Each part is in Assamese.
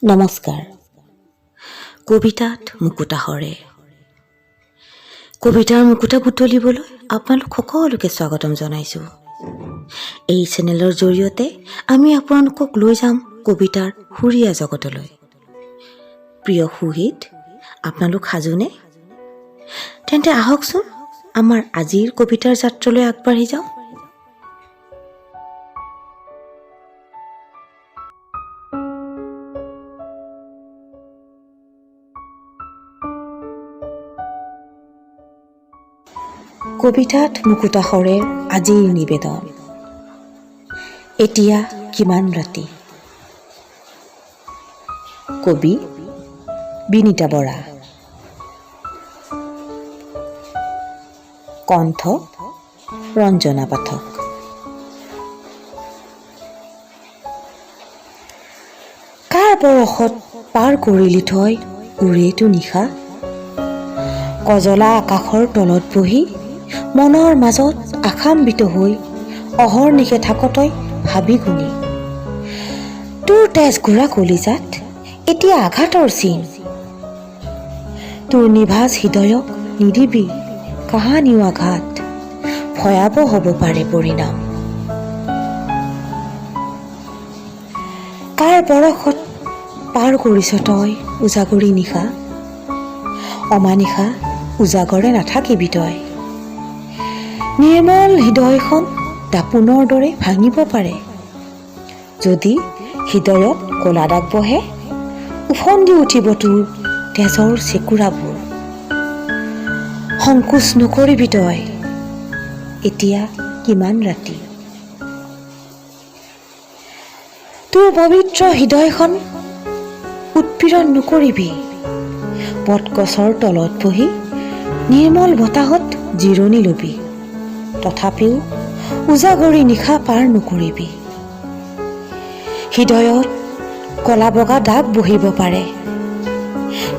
নমস্কাৰ। কবিতাত মুকুতা সৰে। কবিতাৰ মুকুতা বুটলিবলৈ আপোনালোক সকলোকে স্বাগতম জনাইছোঁ। এই চেনেলৰ জৰিয়তে আমি আপোনালোকক লৈ যাম কবিতাৰ সুৰীয়া জগতলৈ। প্ৰিয় সুহৃদ, আপোনালোক সাজুনে? তেন্তে আহকচোন, আমাৰ আজিৰ কবিতাৰ যাত্ৰালৈ আগবাঢ়ি যাওঁ। কবিতাত মুকুতা সৰেৰ আজিৰ নিবেদন, এতিয়া কিমান ৰাতি। কবি বিনীতা বৰা, কণ্ঠ ৰঞ্জনা পাঠক। কাৰ পৰশত পাৰ কৰিলি তই ওৰেটো নিশা? কজলা আকাশৰ তলত বহি মনৰ মাজত আশান্বিত হৈ অহৰ্নিশে থাক তই ভাবি গুণি। তোৰ তেজ ঘোঁৰা কলিজাত এতিয়া আঘাতৰ চিন। তোৰ নিভাজ হৃদয়ক নিদিবি কাহানিও আঘাত, ভয়াৱহ হ'ব পাৰে পৰিণাম। কাৰ পৰশত পাৰ কৰিছ তই উজাগৰী নিশা? অমানিশা উজাগৰে নাথাকিবি তই। নিৰ্মল হৃদয়খন দাপোনৰ দৰে ভাঙিব পাৰে। যদি হৃদয়ত ক'লা দাগ বহে, ওফন্দি উঠিব তোৰ তেজৰ চেকুৰাবোৰ। সংকোচ নকৰিবি তই। এতিয়া কিমান ৰাতি? তোৰ পবিত্ৰ হৃদয়খন উৎপীড়ন নকৰিবি। বটগছৰ তলত বহি নিৰ্মল বতাহত জিৰণি ল'বি, তথাপিও উজাগৰী নিশা পাৰ নকৰিবি। হৃদয়ত কলা বগা দাগ বহিব পাৰে।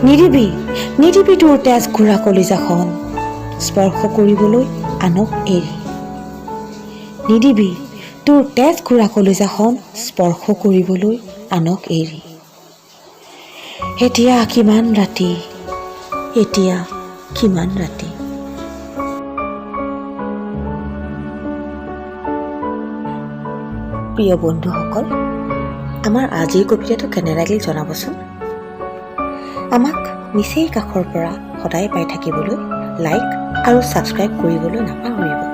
নিদিবি, নিদিবি তোৰ তেজ ঘোঁৰা কলিজাখন স্পৰ্শ কৰিবলৈ আনক এৰি। নিদিবি তোৰ তেজ ঘোঁৰা কলিজাখন স্পৰ্শ কৰিবলৈ আনক এৰি। এতিয়া কিমান ৰাতি? এতিয়া কিমান ৰাতি? প্ৰিয় বন্ধুসকল, আমাৰ আজিৰ কবিতাটো কেনে লাগিল জনাবচোন। আমাক নিচেই কাষৰ পৰা সদায় পাই থাকিবলৈ লাইক আৰু ছাবস্ক্ৰাইব কৰিবলৈ নাপাহৰিব।